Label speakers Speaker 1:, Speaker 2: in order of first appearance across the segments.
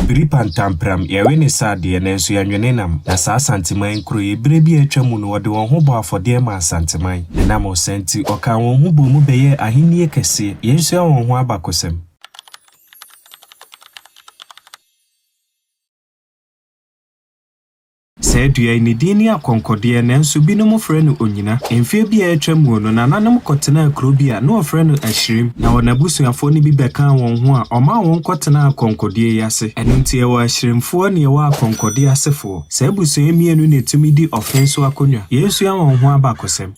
Speaker 1: Biri pantampram, yɛwe ne sa adeɛ, nanso yɛnwene nam. Na saa Asanteman nkuro yi, berɛ bi a atwa mu no, wɔde wɔn ho bɔɔ afɔdeɛ maa Asanteman. Ɛnam ɔsa nti, wɔkaa wɔn ho bɔɔ mu bɛyɛɛ ahennie kɛseɛ. Yɛnsua wɔn ho abakɔsɛm. Saa dua yi, ne din ne akɔnkɔdeɛ, nanso binom frɛ no onyina. Mfeɛ bi a atwam mu no, nananom kɔtenaa kuro bi a na wɔfrɛ no Ahyirim, na wɔn abusuafoɔ no bi bɛkaa wɔn ho a ɔmaa wɔn kɔtenaa akɔnkɔdeɛ yi ase. Ɛno nti yɛwɔ Ahyirimfoɔ ne yɛwɔ akɔnkɔdeɛ asefoɔ. Saa abusua yi mmienu na ɛtumi di ɔfe so akonnwa. Yɛnsua wɔn ho abakɔsɛm.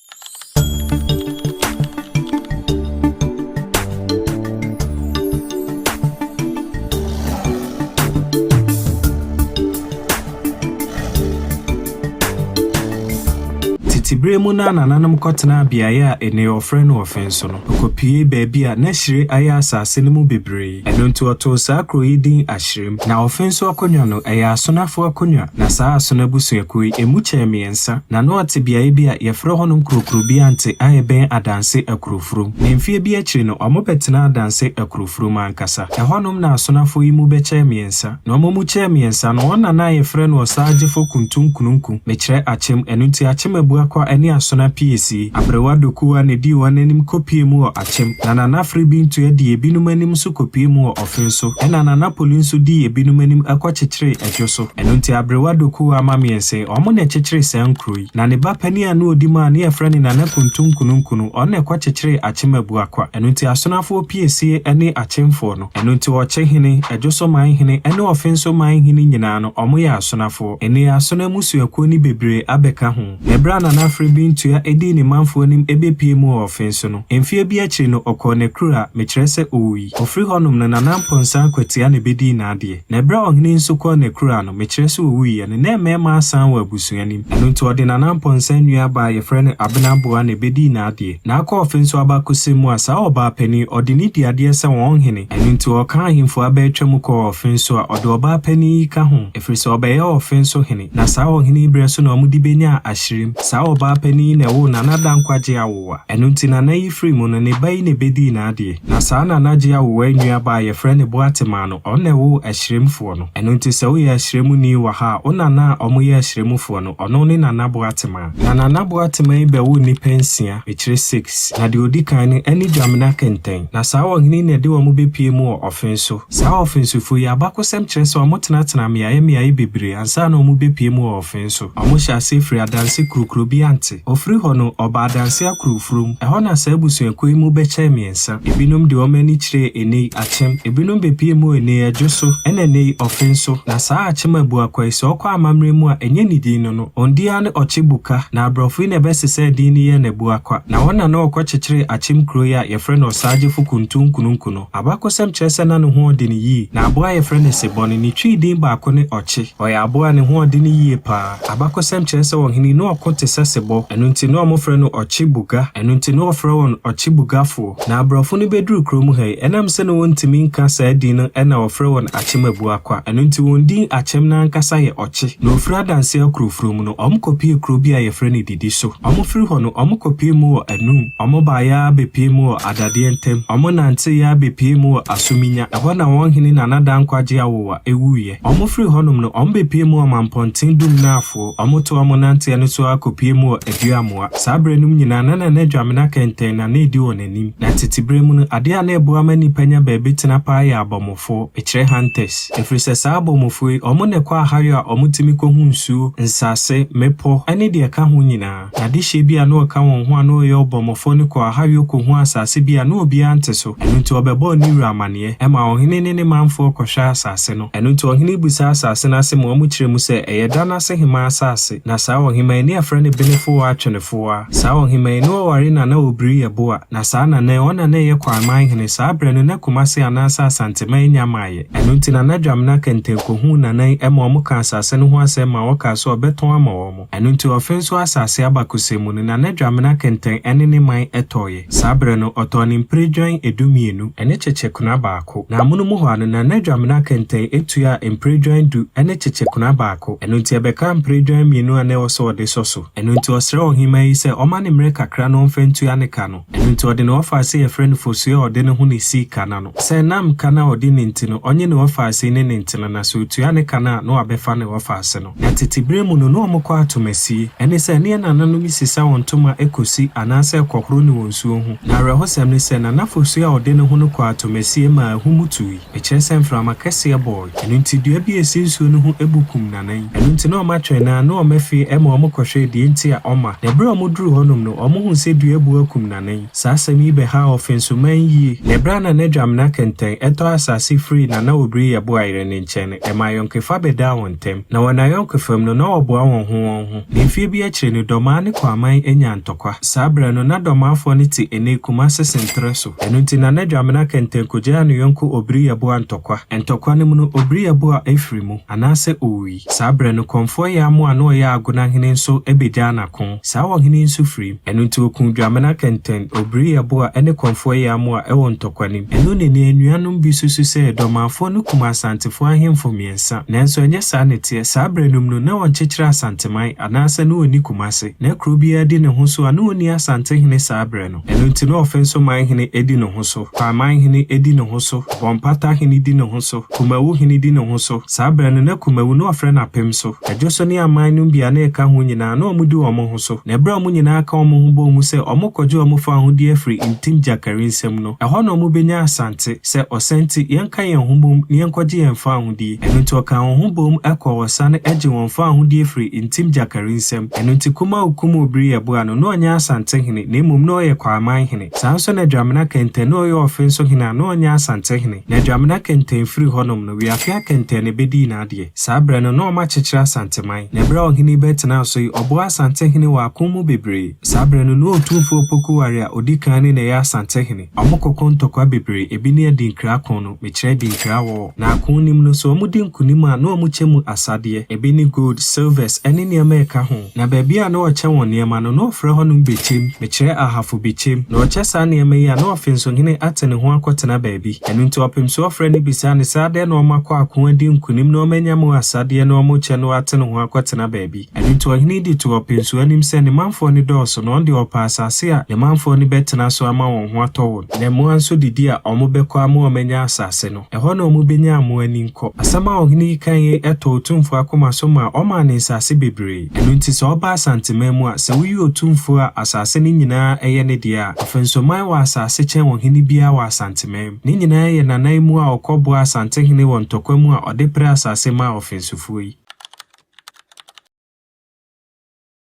Speaker 1: Tete berɛ mu no a nananom kɔtenaa beaeɛ a ɛnnɛ wɔfrɛ no Ɔfe so no, wɔkɔpuee baabi a na hyire ayɛ asase no mu bebree. Ɛno nti wɔtoo saa kuro yi din Ahyirem. Na Ɔfe so akonnwa no, ɛyɛ Asonafoɔ akonnwa. Na saa Asono abusuakuo yi, ɛmu kyɛɛ mmiɛnsa. Na na wɔte beaeɛ bi a wɔfrɛ hɔnom Kurokurobiante a ɛbɛn Adanse Akurofurom. Na mfeɛ bi akyiri no, wɔbɛtenaa Adanse Akurofurom ankasa. Ɛhɔnom na Asonafoɔ yi mu bɛkyɛɛ mmiɛnsa. Na wɔn mu kyɛɛ mmiɛnsa no, wɔn nana a wɔfrɛ no Ɔsaagyefo Kuntunkununku, mekyerɛ Akyem, ɛno nti Akyem Abuakwa ne Asona Piesie, Aberewa Dokuwa na edii wɔn anim kɔpuee mu wɔ Akyem, na Nana Afrebintua dii ebinom anim nso kɔpuee mu wɔ Ɔfe so, ɛnna Nana Poli nso dii ebinom anim kɔkyekyeree Ɛdwo so. Ɛno nti Aberewa Dokuwa ama mmiɛnsa yi, wɔn na ɛkyekyeree saa nkuro yi. Na ne ba panin a na ɔdi mu a na yɛfrɛ no Nana Kuntunkununku no, ɔno na ɛkɔkyekyeree Akyem Abuakwa. Ɛno nti Asonafoɔ Piesie ne Akyemfoɔ no. Ɛno nti Ɔkyehene, Ɛdwoso man hene ne Ɔfenso man hene nyinaa no, wɔyɛ Asonafoɔ. Ɛnnɛ yi Asona mmusuakuo no bebree abɛka ho. Na ɛberɛ a Nana Afrebintua dii ne manfoɔ anim bɛpuee mu wɔ Ɔfenso no, mfeɛ bi akyiri no ɔkɔɔ n'akura, mekyerɛ sɛ ɔwui. Ɔfiri hɔnom no Nana Amponsah Akwatia na ɛbɛdii n'adeɛ. Na ɛberɛ a ɔhene nso kɔɔ n'akura no, mekyerɛ sɛ ɔwuiɛ no, na mmarima asan wɔ abusua no mu. Ɛno nti ɔde Nana Amponsah nuabaa a yɛfrɛ no Abena Aboah na ɛbɛdii n'adeɛ. Na akɔ ɔfe nso abakɔsɛm mu a, saa ɔbaa panin, ɔde ne di adeɛ sɛ wɔn hene. Ɛno nti ɔka ahemfo aba atwa mu kɔɔ ɔfe nso a, ɔde ɔbaa panin yi ka ho, ɛfiri sɛ ɔbɛyɛɛ ɔfe nso hene. Na saa ɔhene yi berɛ so na wɔde bɛnyaa Ahyirim. Saa ɔbaa panin yi na ɛwoo Nana Dankwa Gye Awowa. Ɛno nti Nana yi firi mu no, ne ba yi na ɛbɛdii n'adeɛ. Na saa Nana Gye Awowa yi nuabaa a yɛfrɛ no Boatemaa no, ɔno na ɛwoo Ahyirimfoɔ no. Ɛno nti sɛ woyɛ Ahyiremuni wɔ ha a, wo nana a wɔyɛ Ahyiramufoɔ no, ɔno ne Nana Boatemaa. Na Nana Boatemaa yi bɛwoo nnipa nsia, mekyerɛ six, na deɛ ɔdi kan no ne Dwamena Kɛntɛn. Na saa ɔhene yi na ɛde wɔn bɛpue mu wɔ Ɔfen so. Saa Ɔfensofoɔ yi, abakɔsɛm kyerɛ sɛ wɔtenatenaa mmeaeɛ mmeaeɛ bebree ansa na wɔrebɛpue mu wɔ Ɔfen so. Wɔhyɛɛ aseɛ firii Adanse kurokuro bi ante. Ɔfiri hɔ no, ɔbaa Adanse Akurofurom. Ɛhɔ na saa abusuakuo yi mu bɛkyɛɛ mmiɛnsa. Ebinom de wɔn ani kyerɛɛ Enei, Akyem. Ebinom bɛpuee mu wɔ Enei Adwo so, ɛna Enei Ɔfen so. Na saa Akyem Abuakwa yi, sɛ ɔkɔ amammerɛ mu a, ɛnyɛ ne din no no. Wɔn din ara ne Ɔkye Buka. Na aborɔfo yi na ɛbɛsesaa din no yɛɛ no Abuakwa. Na wɔn na na wɔkɔkyekyeree Akyem kuro yi a yɛfrɛ no Ɔsaagyefo Kuntunkununku no. Abakɔsɛm kyerɛ sɛ na ne ho ɔden yie. Na aboa a yɛfrɛ no sebɔ no, ne Twi din baako ne ɔkye. Ɔyɛ aboa a ne ho ɔden yie paa. Abakɔsɛm kyerɛ sɛ ɔhene yi, na ɔko te sɛ sebɔ. Ɛno nti, na wɔfrɛ no Ɔkye Buga. Ɛno nti, na wɔfrɛ wɔn Ɔkye Bugafoɔ. Na aborɔfo no bɛduruu kurom ha yi, ɛnam sɛ na wɔntumi nka saa din no na wɔfrɛ wɔn Akyem Abuakwa. Ɛno nti, wɔn din Akyem no ankasa yɛ Ɔkye. Na wɔfiri Adanse Akurofuro mu no, wɔkɔpuee kuro bi a yɛfrɛ no Didi so. Wɔfiri hɔ no, wɔkɔpuee mu wɔ Anum. Wɔbaeɛ ara bɛpuee mu wɔ Adadeɛ ntam. Wɔnanteeɛ ara bɛpuee mu wɔ Asominya. Ɛhɔ na wɔn hene Nana Dankwa Gyeawowa wuiɛ. Wɔfiri hɔnom no, wɔbɛpuee mu wɔ Mampɔnten Dum Naafoɔ. Wɔtoaa wɔn nanteɛ no so ara kɔpuee mu wɔ Aduamoa. Saa berɛ nom nyinaa, na Nana Dwamena kɛntɛn na na ɛdi wɔn anim. Na tete berɛ mu no, adeɛ a na ɛboa ma nnipa nya baabi tena paa yɛ abɔmmɔfoɔ, mekyerɛ hunters. Ɛfiri sɛ saa abɔmmɔfoɔ yi, wɔn na ɛkɔ ahayɔ a wɔtumi kɔhu nsuo, nsase, mmepɔ, ne deɛ ɛka ho nyinaa. Na adehyeɛ bi a na ɔka wɔn ho a na ɔyɛ ɔbɔmmɔfoɔ no kɔɔ ahayɔ kɔhuu asase bi a na obiara nte so. Ɛno nti ɔbɛbɔɔ ne wura amanneɛ. Ɛmaa ɔhene ne ne manfoɔ kɔhwɛɛ asase no. Ɛno nti ɔhene bisaa asase no ase ma wɔkyerɛɛ mu sɛ ɛyɛ da no ase hemmaa asase. Na saa ɔhemmaa yi ne yɛfrɛ no Benefowa Atwenefowa. Saa ɔhemmaa yi ne ɔware Nana Obiri Yeboah. Na saa Nana yi, ɔno na na ɛyɛ Kwaman hene. Saa berɛ no na Kumase anaasɛ Asanteman nnya mmaeɛ. Ɛno nti Nana Dwamena Kɛntɛn kɔhuu Nana yi ma wɔkaa asase no ho asɛm ma ɔkaa sɛ ɔbɛtɔn ama wɔn. Ɛno nti ɔfe nso asase abakɔsɛm mu no, Nana Dwamena Kɛntɛn ne ne man tɔeɛ. Saa berɛ no, ɔtɔɔ ne mperedwan dumienu ne kyekyekona baako. Na amono mu hɔ ara no, Nana Dwamena Kɛntɛn tuaa mperedwan du ne kyekyekona baako. Ɛno nti ɛbɛkaa mperedwan mmienu a na ɛwɔ sɛ ɔde sɔ so. Ɛno nti ɔsrɛɛ ɔhemmaa yi sɛ ɔmma no mmerɛ kakra na ɔmfa ntua ne ka no. Ɛno nti ɔde ne wɔfaase a yɛfrɛ no Fosuo a ɔde ne ho na esii ka no ano. Sɛ ɛnam ka no a ɔde no nti no, ɔnye ne wɔfaase ne no ntena, na sɛ otua ne ka no a, na wabɛfa ne wɔfaase no. Na tete berɛ mu no, na wɔkɔ atomasie. Ɛne sɛ, ne yɛn nananom sesa wɔn ntoma kɔsi anaasɛ kɔhoro ne wɔ nsuo ho. Na awerɛhosɛm ne sɛ, Nana Fosuo a ɔde ne ho no kɔɔ atomasie maa ahum tui. Ɛkyerɛ sɛ mframa kɛseɛ bɔɔe. Ɛno nti dua bi a ɛsi nsuo no ho bu kum Nana yi. Ɛno nti na wɔatwɛn no ara na wɔafie ma wɔkɔhwɛɛ deɛ nti a ɔmma. Na ɛberɛ a wɔduruu hɔnom no, wɔhuu sɛ dua abu akum Nana yi. Saa asɛm yi bɛhaa Ɔfensoman yie. Na ɛberɛ a Nana Dwamena Kɛntɛn tɔɔ asase firii Nana Obiri Yeboah-Yerɛ no nkyɛn no, ɛmaa ayɔnkefa bɛdaa wɔn ntam. Na wɔ n'ayɔnkefa mu no, na wɔboa wɔn ho wɔn ho. Na mfeɛ bi akyire no, Dɔmaa ne Kwaman nyaa ntɔkwa. Saa berɛ no, na Dɔmaafoɔ no te ɛnnɛ yi Kumase Senterɛ so. Ɛno nti, Nana Dwamena Kɛntɛn kɔgyaa ne yɔnko Obiri Yeboah ntɔkwa. Ntɔkwa no mu no, Obiri Yeboah firii mu, anaasɛ ɔwui. Saa berɛ no, Kɔmfoɔ Yaamo a na ɔyɛ Agona hene nso bɛgyaa n'ako. Saa ɔhene yi nso firii mu. Ɛno nti, ɔkuu Dwamena Kɛntɛn, Obiri Yeboah ne Kɔmfoɔ Yaamo a wɔ ntɔkwa no mu. Ɛno na ɛnnɛ anuanom bi susu sɛ Dɔmaafoɔ no kum Asantefoɔ ahemfo mmiɛnsa. Nanso ɛnyɛ saa na ɛteɛ. Saa berɛ no mu no, na wɔnkyekyere Asanteman, anaasɛ na wɔnni Kumase. Na kuro biara di ne ho so a na wɔnni Asantehene saa berɛ no. Ɛno nti na Ɔfenso manhene di ne ho so, Kwaaman hene di ne ho so, Bɔmpata hene di ne ho so, Kumawu hene di ne ho so. Saa berɛ no na Kumawu na wɔfrɛ no Apem so. Ɛdwo so ne aman nom bi a na ɛka ho nyinaa na wɔdi wɔn ho so. Na ɛberɛ a wɔn nyinaa ka wɔn ho bɔɔ mu sɛ wɔrekɔgye wɔn fawohodie afiri Ntim Gyakari nsam no, ɛhɔ na wɔbɛnya Asante, sɛ ɔsa nti, yɛnka yɛn ho bom na yɛnkɔgye yɛn fawohodie. Ɛno nti wɔkaa wɔn ho boom kɔɔ ɔsa no gyee wɔn fawohodie firii Ntim Gyakari nsam. Ɛno nti kum a ɔkum Obiri Yeboah no, na ɔnyɛ Asantehene, na mmom na ɔyɛ Kwaaman hene. Saa ara nso na Dwamena Kɛntɛn, na ɔyɛ Ɔfe nso hene a na ɔnyɛ Asantehene. Na Dwamena Kɛntɛn firi hɔnom no, Wiafe Akɛntɛn na ɛbɛdii n'adeɛ. Saa berɛ no, na wɔakyekyere Asanteman. Na berɛ a ɔhene yi bɛtenaa so yi, ɔboaa Asantehene wɔ ako mu bebree. Saa berɛ no, na Otumfoɔ Opoku Ware a ɔdi kan no na ɛyɛ Asantehene. Wɔkɔko ntɔkwa bebree, ebi ne Adinkra ko no, mekyerɛ Adinkra War. Na ako no mu no, sɛ wɔdi nkonim a, na wɔkyɛ mu asadeɛ. Ebi ne gold, silvers, ne nneɛma a ɛka ho. Na baabi a na wɔkyɛ wɔn nneɛma no, na wɔfrɛ hɔnom Bekyem, mekyerɛ Ahafo Bekyem. Na wɔkyɛ saa nneɛma yi a, na Ɔfensohene ate ne ho akɔtena baabi. Ɛno nti ɔpemsoɔ frɛɛ no bisaa no sɛ adɛn na wɔakɔ ako adi nkonim na wɔanya mu asadeɛ na wɔkyɛ na wate ne ho akɔtena baabi. Ɛno nti ɔhene yi de too ɔpemsoɔ anim sɛ ne manfoɔ no dɔɔso na ɔno deɛ ɔpɛ asase a ne manfoɔ no bɛtena so ama wɔn ho atɔ wɔn, na mmoa nso didi a wɔbɛkɔ ama wɔanya asase no. Ɛhɔ na wɔbɛnya mmoa ani nkɔ. Asɛm a ɔhene yi kae yi tɔɔ Otumfoɔ akoma so maa ɔmaa no nsase bebree. Ɛno nti sɛ ɔba Asanteman mu a, sɛ woyi Otumfoɔ a asase no nyinaa yɛ ne dea a, Ɔfensoman wɔ asase kyɛn ɔhene biara wɔ Asanteman mu. Ne nyinaa yɛ Nana mu a ɔkɔboaa Asantehene wɔ ntɔkwa mu a ɔde peree asase maa Ɔfensofoɔ yi.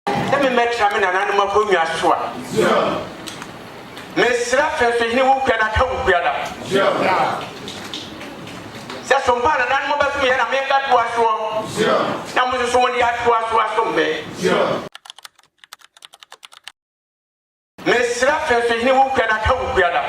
Speaker 2: Sɛ memmɛtra me nananom akonnwa so a, mesrɛ Fensohene Wukuada ka Wukuada sɛ sompa a nananom bɛsom yɛ na mebɛtoa soɔ na mo nso so mode atoa so asom me. Mesrɛ Fensohene Wukuada ka Wukuada.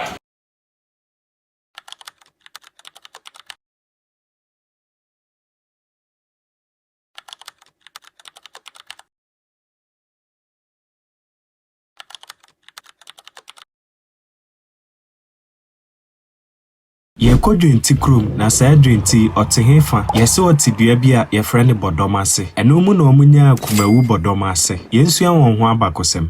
Speaker 1: Yɛkɔ Dwenti kurom, na saa Dwenti yi, ɔte he fa? Yɛse ɔte dua bi a yɛfrɛ no bɔdɔm ase. Ɛno mu na wɔnyaa Kumawu bɔdɔm ase. Yɛnsua wɔn ho abakɔsɛm.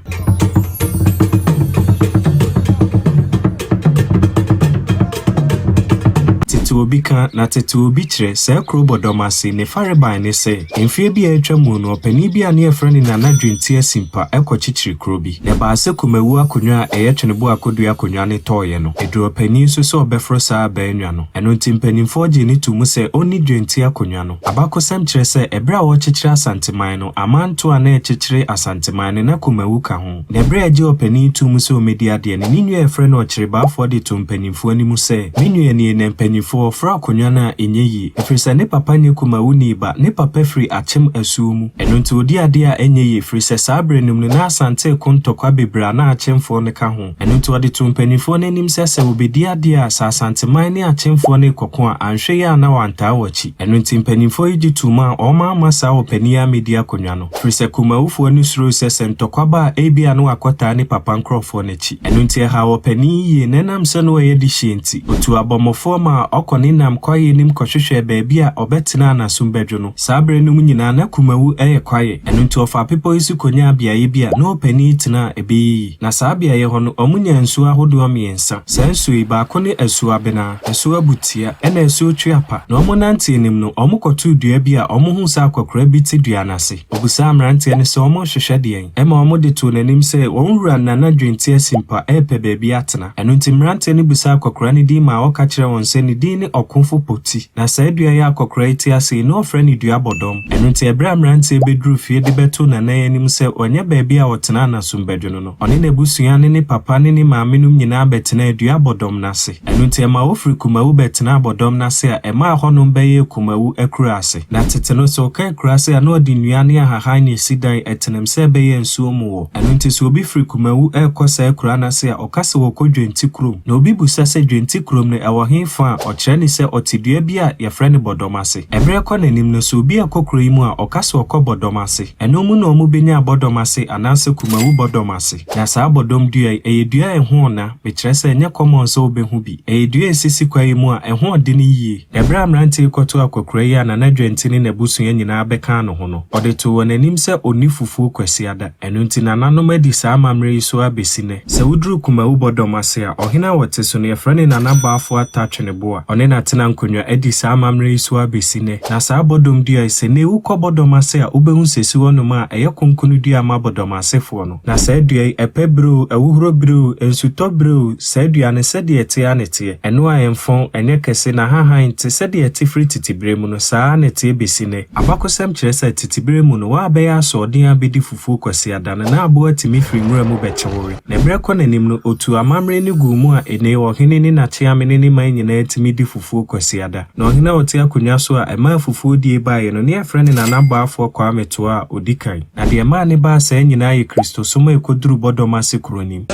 Speaker 1: Tete obi ka, na tete obi kyerɛ, saa kuro bɔdɔm ase, ne farebae ne sɛ, mfeɛ bi a atwa mu no, ɔpanin bi a ne yɛfrɛ no Nana Dwenti Asimpa kɔ kyekyere kuro bi. Na ɛbaa sɛ Kumawu akonnwa a ɛyɛ Tweneboa Akodua akonnwa no tɔeɛ no, ɛduruu ɔpanin so sɛ ɔbɛforo saa abannwa no. Ɛno nti mpanimfoɔ gyee no too mu sɛ ɔnni Dwenti akonnwa no. Abakɔsɛm kyerɛ sɛ, ɛberɛ a wɔrekyekyere Asanteman no, amanto a na ɛrekyekyere Asanteman no, na Kumawu ka ho. Na ɛberɛ a ɛgyee ɔpanin too mu sɛ ɔmmɛdi adeɛ no, ne nua a yɛfrɛ no Ɔkyerebaafoɔ de too mpanimfoɔ anim sɛ, Me nua nie, na mpanimfoɔ, ɔfra akonnwa no a, ɛnyɛ yie, ɛfiri sɛ ne papa nyɛ Kumawuni ba, ne papa firi Akyem asuo mu. Ɛno nti ɔdi adeɛ a ɛnyɛ yie, ɛfiri sɛ saa berɛ no mu no, na Asante reko ntɔkwa bebree a na Akyemfoɔ no ka ho. Ɛno nti ɔde too mpanimfoɔ no anim sɛ, sɛ wɔbɛdi adeɛ a, sɛ Asanteman ne Akyemfoɔ no rekɔko a, anhwɛ yie a na wɔantaa wɔn akyi. Ɛno nti mpanimfoɔ yi gye too mu a wɔamma saa ɔpanin yi ammɛdi akonnwa no. Ɛfiri sɛ Kumawufoɔ no suroo sɛ sɛ ntɔkwa ba a ebia na wakɔtaa ne papa nkurɔfoɔ no akyi. Ɛno nti ɛhaa ɔpanin yi yie na ɛnam sɛ na ɔyɛ dehyeɛ nti, ɔtuu abɔmmɔfoɔ maa. ɔkɔnenam kwaeɛ no mu kɔhwehwɛɛ baabi a ɔbɛtena a n'asom bɛdwo no. Saa berɛ no mu nyinaa na Kumawu yɛ kwaeɛ, ɛno nti ɔfaa bepɔ yi so kɔnyaa beaeɛ bi a na ɔpanin tena a ɛbɛyɛ yie. Na saa beaeɛ hɔ no, wɔnyaa nsuo ahodoɔ mmiɛnsa. Saa nsuo yi, baako ne Asuo Abenaa, Asuo Abutia, ɛna Asuo Tweapa. Na wɔnantee anim no, wɔkɔtoo dua bi a wɔhuu sɛ akɔkoraa bi te dua no ase. Ɔbisaa mmeranteɛ no sɛ wɔrehwehwɛ deɛn. Ɛma wɔde too n'anim sɛ wɔn wura Nana Dwenti Asimpa repɛ baabi atena. Ɛno nti mmeranteɛ no bisaa akɔkoraa no din maa ɔka kyerɛɛ wɔn sɛ ne din ne Ɔkofo Poti. Na saa dua yi a akɔkoraa yi te ase yi, na wɔfrɛ no Dua Bɔdɔm. Ɛno nti ɛberɛ a mmeranteɛ bɛduruu fie de bɛtoo Nana yi anim sɛ wanya baabi a ɔtena anasombbadwo no no, ɔne n'abusua ne ne papa ne ne maamenom nyinaa bɛtenaa Dua Bɔdɔm no ase. Ɛno nti ɛma wofiri Kumawu bɛtenaa Bɔdɔm no ase a ɛmaa ɛhɔnom bɛyɛɛ Kumawu akuraase. Na tete no, sɛ wɔka akuraase a na wɔde nnua ne ahahan na esi dan, ɛtenam sɛ ɛbɛyɛ a nsuo mmu wɔ. Ɛno nti sɛ obi firi Kumawu rekɔ saa akuraa no ase a, ɔka sɛ wɔkɔ Dwenti kurom. Na obi bisa sɛ Dwenti kurom no ɛwɔ he fa a, ɔkyerɛ no sɛ ɔte dua bi a yɛfrɛ no Bɔdɔm ase. Ɛberɛ kɔ n'anim no, sɛ obi rekɔ kuro yi mu a, ɔka sɛ ɔkɔ Bɔdɔm ase. Ɛno mu na wɔbɛnya Bɔdɔm ase anaasɛ Kumawu Bɔdɔm ase. Na saa bɔdɔm dua yi, ɛyɛ dua a ɛho ɔna, mekyerɛ sɛ ɛnyɛ common sɛ wobɛhu bi. Ɛyɛ dua a ɛsisi kwaeɛ mu a ɛho ɔdene yie. Na ɛberɛ a mmeranteɛ yi kɔtoo akwakoraa yi a Nana Dwante ne n'abusua nyinaa bɛkaa ne ho no, ɔde too wɔn anim sɛ ɔnni fufuo Kwasiada. Ɛno nti nananom adi saa amammerɛ yi so ara bɛsi nnɛ. Sɛ woduru Kumawu bɔdɔm ase a, ɔhene a ɔte so no, yɛfrɛ no Nana Boafo Atta Tweneboa. Ɔne n'atena nkonnwa adi saa amammerɛ yi so ara bɛsi nnɛ. Na saa bɔdɔm dua yi, sɛ nnɛ yi wokɔ bɔdɔm ase a, wobɛhu sɛ ɛsi hɔnom a ɛyɛ konkono dua ma bɔdɔm asefoɔ no. Na saa dua yi, ɛpɛ bere oo, ahuhuro bere oo, nsutɔ bere oo, saa dua no, sɛdeɛ ɛteɛ ara na ɛteɛ. Ɛno a ɛmfɔn, ɛnyɛ kɛse, n'ahahan nte, sɛdeɛ ɛte firi tete berɛ mu no, saa ara na ɛteɛ bɛsi nnɛ. Abakɔsɛm kyerɛ sɛ, tete berɛ mu no, wɔn a bɛyɛ asoɔden ara bɛdi fufuo Kwasiada no, na aboa tumi firi nwura mu bɛkye wo we. Na berɛ kɔ n'anim no, ɔtuu amammerɛ no guu mu a ɛnnɛ yi ɔhene ne n'akyeame ne ne man nyinaa tumi di fufuo Kwasiada. Na ɔhene a ɔte akonnwa so a ɛmaa fufuo die baeɛ no, ne yɛfrɛ no Nana Boafoɔ Kwame Toa a ɔdi kan. Na deɛ ɛmaa ne baa saa nyinaa yɛ Kristosom a ɛkɔduruu bɔdɔm ase kuro no mu.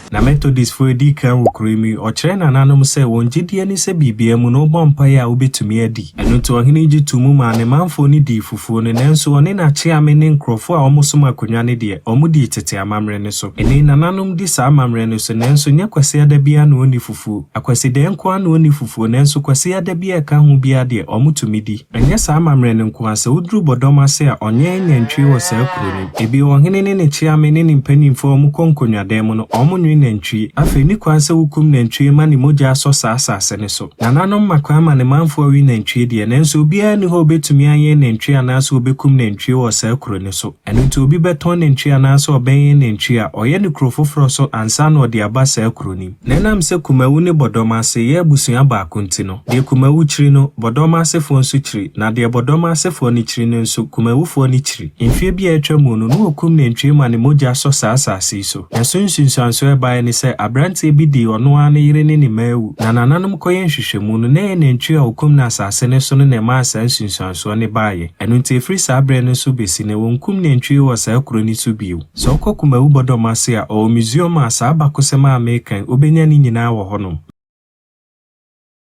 Speaker 1: Na Methodistfoɔ a ɛdii kan wɔ kuro yi mu yi, ɔkyerɛɛ nananom sɛ wɔn gyedie ne sɛ biribiara mu no wobɔ mpaeɛ a wobɛtumi adi. Ɛno nti ɔhene yi gye too mu maa ne manfoɔ no dii fufuo no, nanso ɔne n'akyeame ne nkurɔfoɔ a wɔsom akonnwa no deɛ, wɔdii tete amammerɛ no so. Ɛnnɛ yi nananom di saa amammerɛ no so, nanso nyɛ Kwasiada biara na wɔnni fufuo. Akwasidae nko ara na wɔnni fufuo, nanso Kwasiada biara a ɛka ho biara deɛ, wɔtumi di. Ɛnyɛ saa amammerɛ no nko ara, sɛ woduru bɔdɔm ase a, ɔnyɛn nantwie wɔ saa kuro no mu. Ebio, ɔhene ne ne kyeame ne ne mpanimfoɔ a wɔkɔ nkonnwadan mu no, wɔnwe nantwie. Afei, nni kwan sɛ wokum nantwie ma ne mogya asɔ saa asase no so. Nananom ma kwan ma ne manfoɔ we nantwie deɛ, nanso obiara nni hɔ a ɔbɛtumi ayɛn nantwie anaasɛ ɔbɛkum nantwie wɔ saa kuro no so. Ɛno nti, obi bɛtɔn nantwie anaasɛ ɔbɛyɛn nantwie a, ɔyɛ no kuro foforɔ so ansa na ɔde aba saa kuro no mu. Na ɛnam sɛ Kumawu ne Bɔdɔm ase yɛ abusua baako nti no, deɛ Kumawu kyiri no, Bɔdɔm asefoɔ nso kyiri, na deɛ Bɔdɔm asefoɔ no kyiri no nso, Kumawufoɔ no kyiri. Mfeɛ bi a atwa mu no, na wɔkum nantwie ma ne mogya sɔ saa asase yi so. Na ɛso nsunsuansoɔ a ɛbaeɛ ne sɛ, aberanteɛ bi dii ɔno ara ne yere ne ne mma awu. Na nananom kɔyɛɛ nhwehwɛmu no, na ɛyɛ nantwie a wɔkum no asase no so no na ɛmaa saa nsunsuansoɔ no baeɛ. Ɛno nti, ɛfiri saa berɛ no so bɛsi nnɛ, wɔnkum nantwie wɔ saa kuro no so bio. Sɛ wokɔ Kumawu Bɔdɔm ase a, ɔwɔ museum a saa abakosɛm a mereka yi, wobɛnya ne nyinaa wɔ hɔnom.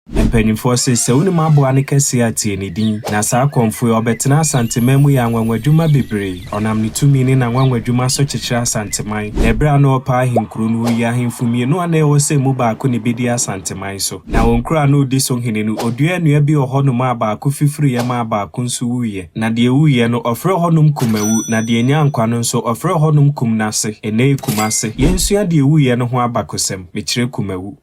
Speaker 1: Mpanyimfoɔ se, sɛ wonim aboa no kɛseɛ a, tie ne din. Na saa akɔmfoɔ yi, ɔbɛtena Asanteman mu yɛ anwanwadwuma bebree. Ɔnam ne tumi ne n'anwanwadwuma so kyekyere Asanteman. Na ɛberɛ a na ɔrepɛ ahenkuro no, ɔyii ahemfo mmienu a na ɛwɔ sɛ emu baako na ɛbɛdi Asanteman so. Na wɔn kuro a na ɔdi so hene no, ɔduaa nnua bi wɔ hɔnom a baako fifiriiɛ maa baako nso wuiɛ. Na deɛ ɛwuiɛ no, ɔfrɛɛ hɔnom Kumawu, na deɛ ɛnyaa nkwa no nso, ɔfrɛɛ hɔnom Kumnase. Ɛnnɛ yi Kumase. Yɛnsua deɛ ɛwuiɛ no ho abakɔsɛm. Mekyerɛ Kumawu.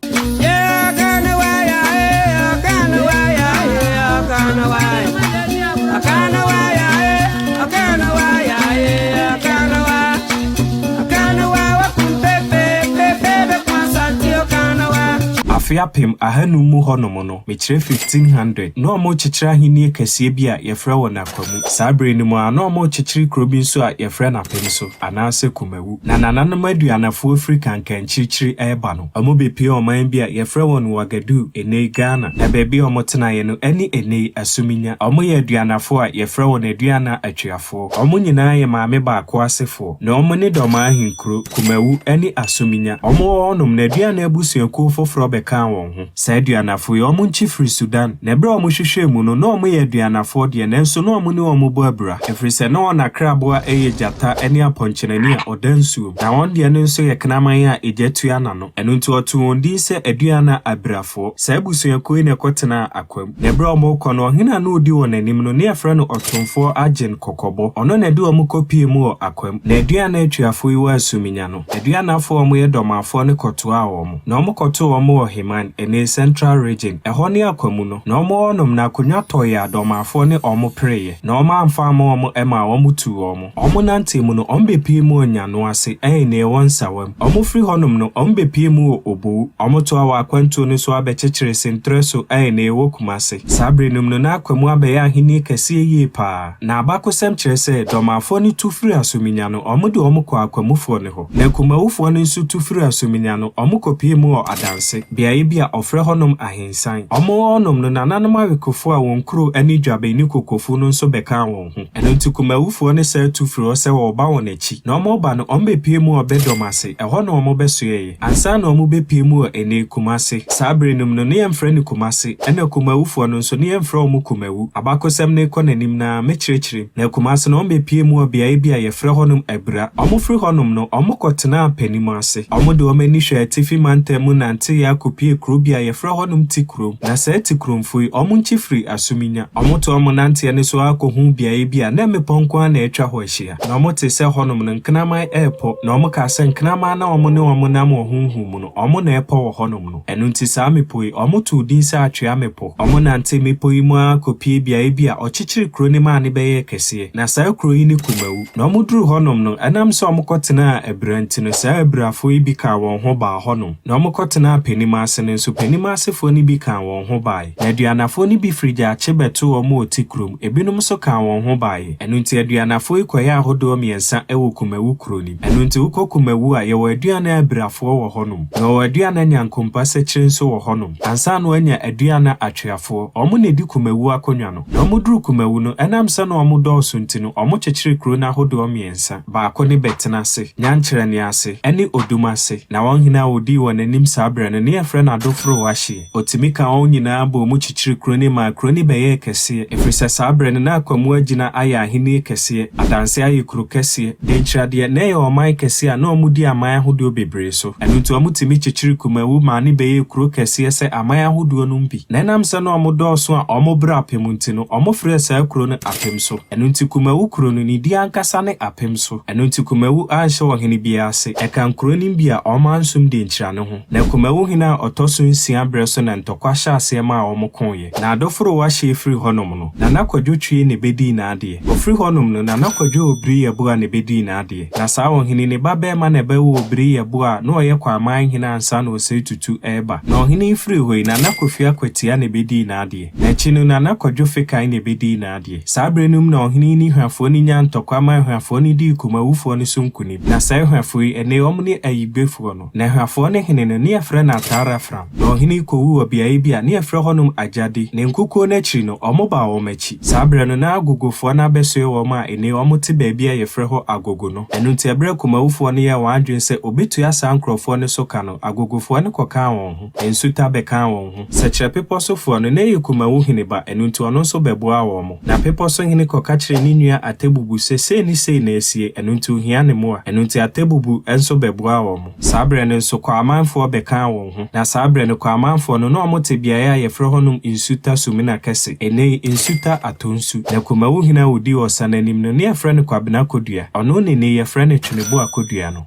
Speaker 1: Afe 1500 mu hɔnom no, mekyerɛ 1500, na wɔrekyekyere ahennie kɛseɛ bi a yɛfrɛ wɔ Nakwamu. Saa bere no mu ara, na wɔrekyekyere kuro bi nso a yɛfrɛ no Apemso, anaasɛ Kumawu. Na nananom aduanafoɔ firi Kankankyirikyiri reba no, wɔbɛpuee ɔman bi a yɛfrɛ wɔn Ouagadougou, ɛnnɛ yi Ghana, na baabi a wɔtenaeɛ no ne ɛnnɛ yi Asuminya. Wɔyɛ aduanafoɔ a yɛfrɛ wɔn Aduana Atuafoɔ. Wɔn nyinaa yɛ maame baako asefoɔ. Na wɔn ne Dɔmaa ahenkuro, Kumawu ne Asuminya. Wɔwɔ hɔnom no, Aduana abusuakuo foforɔ bɛkaa bɛkaa wɔn ho. Saa Aduanafo yi, wɔn nkyi firi Sudan, na ɛberɛ a wɔhwehwɛɛ mu no, na wɔyɛ Aduanafoɔ deɛ, nanso na wɔne wɔn bɔ abira, ɛfiri sɛ na wɔn akraboa yɛ gyata ne apɔnkyenani a ɔda nsuom, na wɔn deɛ no nso yɛ kraman a egya tua n'ano. Ɛno nti wɔtoo wɔn din sɛ Aduana Abirafoɔ. Saa abusuakuo yi na ɛkɔtenaa Akwam. Na ɛberɛ a wɔrekɔ no, ɔhene a na ɔdi wɔn anim no, na wɔfrɛ no Ɔtomfoɔ Agyen Kɔkɔbɔ. Ɔno na ɛde wɔn kɔpuee mu wɔ Akwam. Na Aduana atuafoɔ yi wɔ Asuminya no, Aduanafoɔ a wɔyɛ Dɔmafoɔ no kɔtoaa wɔn. Na wɔkɔtoo wɔn wɔ Heman, ɛnnɛ Central Region, ɛhɔ ne Akwamu no. Na wɔwɔ hɔnom no, akonnwa tɔeɛ a Dɔmafoɔ ne wɔn pereeɛ. Na wɔamfa amma wɔn maa wɔtuu wɔn. Wɔnantee mu no, wɔbɛpuee mu wɔ Nyano ase, ɛyɛ nea ɛwɔ Nsawam. Wɔfiri hɔnom no, wɔbɛpuee mu wɔ Obowu. Wɔtoaa wɔn akwantuo no so ara bɛkyekyeree Sentrɛso, ɛyɛ nea ɛwɔ Kumase. Saa berɛ no mu no, na Akwamu abɛyɛ ahennie kɛseɛ yie pa ara. Na abakɔsɛm kyerɛ sɛ, Dɔmafoɔ no tu firii Asominya no, wɔde wɔn kɔɔ Akwamufoɔ no hɔ. Na Kumawufoɔ no nso tu firii Asominya no, wɔkɔpuee mu wɔ Adanse, beaeɛ bi a wɔfrɛ hɔnom Ahensan. Wɔwɔ hɔnom no, nananom awekofoɔ a wɔn kuro ne Dwaben ne Kokofu no nso bɛkaa wɔn ho. Ɛno nti Kumawufoɔ no san tu firii hɔ sɛ wɔreba wɔn akyi. Na wɔreba no, wɔbɛpuee mu wɔ Bɛdɔm ase, ɛhɔ na wɔbɛsoɛeɛ. Ansa na wɔbɛpue mu wɔ ɛnnɛ Kumase. Saa berɛ no mu no, na yɛmfrɛ no Kumase, ɛna Kumawufoɔ no nso, na yɛmfrɛ wɔn Kumawu. Abakɔsɛm no rekɔ n'anim no ara, mɛkyerɛkyerɛ mu. Na Kumase no, wɔbɛpue mu wɔ beaeɛ bi a yɛfrɛ hɔnom Abura. Wɔfiri hɔnom no, wɔkɔtenaa Panim ase. Wɔde wɔn ani hwɛɛ atifi mantam mu nanteeɛ akɔpue kuro bi a yɛfrɛ hɔnom Tikurom. Na saa Tikuromfoɔ yi, wɔn nkyi firi Asuminya. Wɔtoa wɔn nanteɛ no so ara kɔhuu beaeɛ bi a na mmepɔ nko ara na atwa hɔ ahyia. Na wɔtee sɛ hɔnom no, nkraman repɔ, na wɔkaa sɛ, Nkraman na wɔne wɔn nam wɔ honhom mu no, wɔn na ɛrepɔ wɔ hɔnom no. Ɛno nti saa mmepɔ yi, wɔtoo din sɛ Atwea Mmepɔ. Wɔnantee mmepɔ yi mu ara kɔpuee beaeɛ bi a wɔkyekyeree kuro no maa no bɛyɛɛ kɛseɛ. Na saa kuro yi ne Kumawu. Na wɔduruu hɔnom no, ɛnam sɛ wɔkɔtenaa abura nti no, saa aburafoɔ yi bi kaa wɔn ho baa hɔnom. Na wɔkɔtenaa Panim ase no nso, Panim asefoɔ no bi kaa wɔn ho baeɛ. Na Aduanafoɔ no bi firi Gyaakye bɛtoo wɔn wɔ Tikurom, ebinom nso kaa wɔn ho baeɛ. Ɛno nti Aduanafoɔ yi kɔyɛɛ ahodoɔ mmiɛnsa wɔ Kumawu kuro no mu. Ɛno nti wokɔ Kumawu a, yɛwɔ Aduana Abirafoɔ wɔ hɔnom. Na wɔwɔ Aduana Nyankompa Sɛkyerɛ nso wɔ hɔnom. Ansa na wɔanya Aduana Atweafoɔ, wɔn na ɛdi Kumawu akonnwa no. Na wɔduruu Kumawu no, ɛnam sɛ na wɔdɔɔso nti no, wɔkyekyeree kuro no ahodoɔ mmiɛnsa. Baako ne Bɛtenase, Nyankyerɛne ase, ne Odum ase. Na wɔn hene a ɔdii wɔn anim saa berɛ no, ne yɛfrɛ no Adoforo Wahyeɛ. Ɔtumi kaa wɔn nyinaa bɔɔ mu kyekyeree kuro no maa kuro no bɛyɛɛ kɛseɛ, ɛfiri sɛ saa berɛ no na Akwamu agyina ayɛ ahennie kɛseɛ, Adanse ayɛ kuro kɛseɛ, Denkyira deɛ, na ɛyɛ ɔman kɛseɛ a na wɔdi aman ahodoɔ bebree so. Ɛno nti wɔtumi kyekyeree Kumawu maa no bɛyɛɛ kuro kɛseɛ sɛ aman ahodoɔ nom bi. Na ɛnam sɛ na wɔdɔɔso a wɔbrɛ apem nti no, wɔfrɛɛ saa kuro no Apemso. Ɛno nti Kumawu kuro no, ne din ankasa ne Apemso. Ɛno nti Kumawu anhyɛ ɔhene biara ase. Ɛka nkuro nom bi a wɔansom Denkyira no ho. Na Kumawu hene a ɔtɔ so nsia berɛ so na ntɔkwa hyɛɛ aseɛ maa wɔkoeɛ. Na Adoforowa hyee firii hɔnom no, Nana Kwadwo Twie na ɛbɛdii n'adeɛ. Ɔfiri hɔnom no, Nana Kwadwo Obiri Yeboah na ɛbɛdii n'adeɛ. Na saa ɔhene yi, ne ba barima na ɛbɛwoo Obiri Yeboah a na ɔyɛ Kwaman hene ansa na Osei Tutu reba. Na ɔhene yi firii hɔ yi, Nana Kofi Akwatia na ɛbɛdii n'adeɛ. N'akyi no, Nana Kwadwo Fekan na ɛbɛdii n'adeɛ. Saa berɛ no mu na ɔhene yi ne Hwafoɔ no nyaa ntɔkwa maa Hwafoɔ no dii Kumawufoɔ no so nkonim. Na saa Hwafoɔ yi, ɛnnɛ yi wɔn ne Ayigbefoɔ no. Na Hwafoɔ no hene no, ne yɛfrɛ no Ataarafram. Na ɔhene yi kɔwuu wɔ beaeɛ bi a ne yɛfrɛ hɔnom Agyade. Ne nkukuo no akyiri no, wɔbaa wɔn akyi. Saa berɛ no, na Agogofoɔ no abɛsoɛ wɔn a ɛnnɛ yi wɔte baabi a yɛfrɛ hɔ Agogo no. Ɛno nti, ɛberɛ a Kumawufoɔ no yɛɛ wɔn adwene sɛ wɔbɛtua saa nkurɔfoɔ no so ka no, Agogofoɔ no kɔkaa wɔn ho. Nsuta bɛkaa wɔn ho. Sɛkyerɛ Bepɔ so foɔ no, na ɛyɛ Kumawu hene ba, ɛno nti ɔno nso bɛboaa wɔn. Na Bepɔ so hene kɔka kyerɛɛ ne nua Atebubu sɛ sei ne sei na asie, ɛno nti ɔhia ne mmoa. Ɛno nti Atebubu nso bɛboaa wɔn. Saa berɛ no nso, Kwaamanfoɔ bɛkaa wɔn ho. Na saa berɛ no, Kwaamanfoɔ no, na wɔte beaeɛ a yɛfrɛ hɔnom Nsuta Sumina Kɛse, ɛnnɛ yi, Nsuta Atonsu. Na Kumawu hene a ɔdii ɔsa no anim no, na yɛfrɛ no Kwabena Kodua. Ɔno na ɛnnɛ yi yɛfrɛ no Tweneboa Kodua no.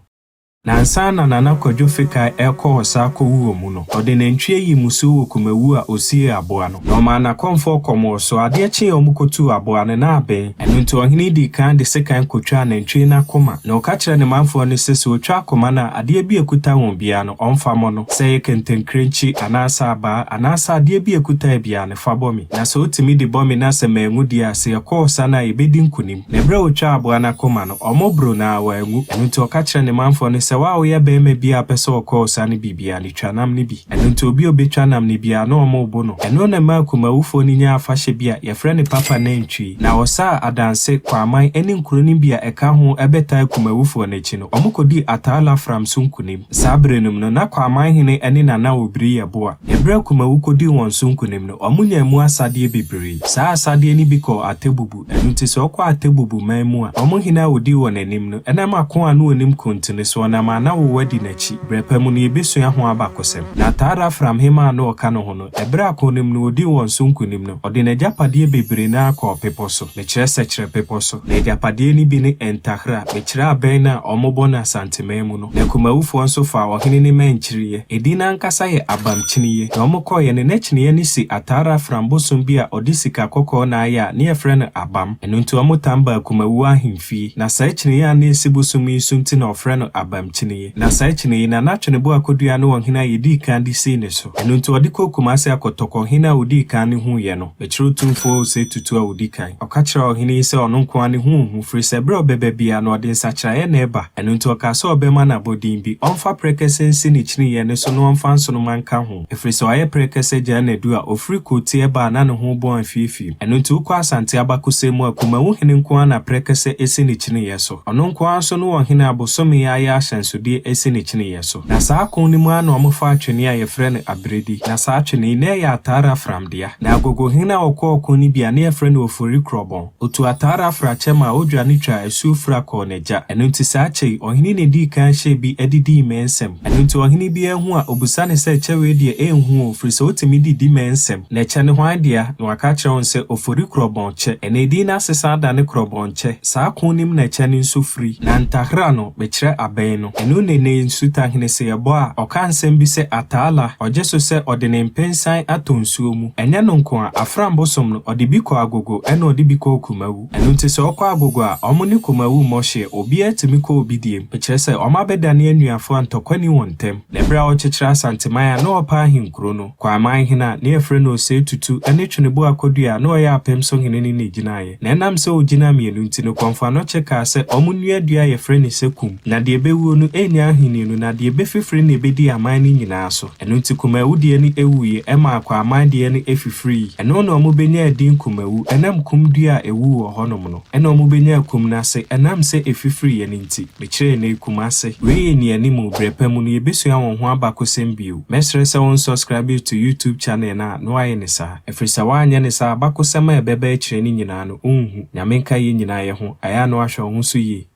Speaker 1: Na ansa na Nana Kwadwo Fekai rekɔ ɔsa akɔwu wɔ mu no, ɔde nantwie yii mmusuo wɔ Kumawu a ɔsiee aboa no. Na ɔmaa n'akɔmfoɔ kɔm wɔ so. Adeɛ kyeeɛ a wɔkɔtuu aboa no, na aben. Ɛno nti ɔhene yi dii kan de sekan kɔtwaa nantwie no akoma. Na ɔka kyerɛɛ ne manfoɔ no sɛ, sɛ ɔtwa akoma no a, adeɛ bi a ɛkuta wɔn biara no, ɔmfa mmɔ no, sɛ ɛyɛ kɛntɛnkirenkyi, anaasɛ abaa, anaasɛ adeɛ bi a ɛkutae biara no, fa bɔ me. Na sɛ wotumi de bɔ me na sɛ manwu deɛ a, sɛ yɛkɔ ɔsa no a, yɛbɛdi nkonim. Na ɛberɛ a ɔtwaa aboa no akoma no, wɔboroo no ara, wanwu. Ɛno nti ɔka kyerɛɛ ne manfoɔ no sɛ sɛ wo a woyɛ barima biara a wopɛ sɛ ɔkɔ ɔsa no biribiara no, twa nam no bi. Ɛno nti obi a ɔbɛtwa nam no biara, na wɔrebo no. Ɛno na ɛmaa Kumawufoɔ no nyaa afahyɛ bi a yɛfrɛ no Papa Nantwie. Na ɔsa a Adanse, Kwaman ne nkuro no bi a ɛka ho bɛtaa Kumawufoɔ no akyi no, wɔkɔdii Ataa Lafram so nkonim. Saa berɛ no mu no, na Kwaman hene ne Nana Obiri yɛ boa. Ɛberɛ a Kumawu kɔdii wɔn so nkonim no, wɔnyaa mu asadeɛ bebree. Saa asadeɛ no bi kɔɔ Atebubu. Ɛno nti sɛ wokɔ Atebubu man mu a, wɔn hene a ɔdii wɔn anim no, ɛnam ako a na ɔnim ko nti no, so ɔnam a na wowa di n'akyi. Berɛ pa mu no, yɛbɛsua ho abakɔsɛm. Na Taara Afram hemmaa a na ɔka ne ho no, ɛberɛ a ako no mu no ɔdii wɔn so nkonim no, ɔde n'agyapadeɛ bebree no ara kɔɔ bepɔ so, mekyerɛ Sɛkyerɛ Bepɔ so. Na agyapadeɛ no bi ne Ntahra, mekyerɛ abɛn no a wɔbɔ no Asanteman mu no. Na Kumawufoɔ nso faa ɔhene no mma nkyiriiɛ. Edin no ankasa yɛ Abamkyiniiɛ. Na wɔkɔeɛ no, na kyiniiɛ no si Ataara Afram bosom bi a ɔde sika kɔkɔɔ na ayɛ a ne yɛfrɛ no Abam. Ɛno nti wɔtan baa Kumawu ahemfie. Na saa kyiniiɛ a na ɛsi bosom yi so nti na wɔfrɛ no Abamkyiniiɛ. Na saa kyiniiɛ yi, Nana Tweneboa Akodua ne ɔhene a yɛdii kan de sii ne so. Ɛno nti ɔde kɔɔ Kumase akɔtɔkɔ hene a ɔdii kan no huiɛ no. Mekyerɛ Otumfoɔ Osei Tutu a ɔdi kan. Ɔka kyerɛɛ ɔhene yi sɛ ɔno nko ara ne ho nhu, firi sɛ berɛ a ɔbɛba biara no ɔde nsakyeraeɛ na ɛba. Ɛno nti ɔkaa sɛ ɔbɛma no abɔdin bi, ɔmfa prɛkɛsɛ nsi ne kyiniiɛ no so na ɔmfa nsoromma nka ho, ɛfiri sɛ wayɛ prɛkɛsɛ gyaa n'adu a ɔfiri Kotie ba a na ne ho rebɔn afiefie. Ɛno nti wokɔ Asante abakɔsɛm mu a, Kumawu hene nko ara na prɛkɛsɛ si ne kyiniiɛ so. Ɔno nko ara nso ne ɔhene a bosome ayɛ ahyɛnsodeɛ asi ne kyiniiɛ so. Na saa ko no mu ara na wɔfaa twene a yɛfrɛ no aberedi. Na saa twene yi, na ɛyɛ Ataara Fram dea. Na Agogohene a ɔkɔɔ ɔko no bi a na yɛfrɛ no Ofori Krɔbɔn, ɔtuu Ataara Afra kyɛ maa ɔdwane twaa asuo Fura kɔɔ n'agya. Ɛno nti saa kyɛ yi, ɔhene na ɛdii kan hyɛɛ bi de dii mmɛnsɛm. Ɛno nti ɔhene biara hu a, ɔbusa no sɛ, Kyɛ wei deɛ ɛnhu o, firi sɛ wotumi de di mmɛnsɛm. Na kyɛ no hwan dea? Na waka akyerɛ wɔn sɛ, Ofori Krɔbɔn kyɛ. Ɛnna edin no asesa adane Krɔbɔn kyɛ. Saa ko no mu na kyɛ no nso firi. Na ntahra no, mekyerɛ abɛn no. Ɛno na nnɛ yi Nsutahene sɛ yɛbɔ a, ɔka nsɛm bi sɛ Ataala, ɔgye so sɛ ɔde ne mpensan atɔ nsuo mu. Ɛnyɛ no nko a, Afram bosom no, ɔde bi kɔ Agogo ɛna ɔde bi kɔ Kumawu. Ɛno nti sɛ ɔkɔ Agogo a, wɔn ne Kumawu mmɔ hyeɛ, obiara tumi kɔ obi deɛ mu. Mekyerɛ sɛ, wɔn abɛdane anuafoɔ a ntɔkwa nni wɔn ntam. Na ɛberɛ a ɔrekyekyere Asanteman a na ɔrepɛ ahenkuro no, Kwaman hene a na yɛfrɛ no Osei Tutu ne Tweneboa Kodua a na ɔyɛ apem so hene no na ɛgyinaeɛ. Na ɛnam sɛ ɔgyinaa mmienu nti no, Kɔmfo Anɔkye kaa sɛ wɔnnua dua a yɛfrɛ no sɛ kum, na deɛ ɛbɛwuo no ɛnnya ahennie no, na deɛ ɛbɛfifire no na ɛbɛdi aman no nyinaa so. Ɛno nti Kumawu deɛ no wuiɛ, ɛmaa Kwaman deɛ no fifirii. Ɛno na wɔbɛnyaa din Kumawu, ɛnam kum dua a ɛwuu wɔ hɔnom no. Ɛna wɔbɛnyaa kum no ase, ɛnam sɛ ɛfifiriiɛ no nti. Mekyerɛɛ nnɛ yi Kumase. Wei yɛ nnianimu, berɛ pa mu no yɛbɛsua wɔn ho abakɔsɛm bio. Mɛsrɛ sɛ wo nsɔskraibe to YouTube channel no a na woayɛ no saa. Ɛfiri sɛ woanyɛ no saa a abakɔsɛm a ɛbɛba akyire no nyinaa no wonhu. Nyame nka yɛn nyinaa yɛ ho. Ayɛ a na woahwɛ wo ho so yie.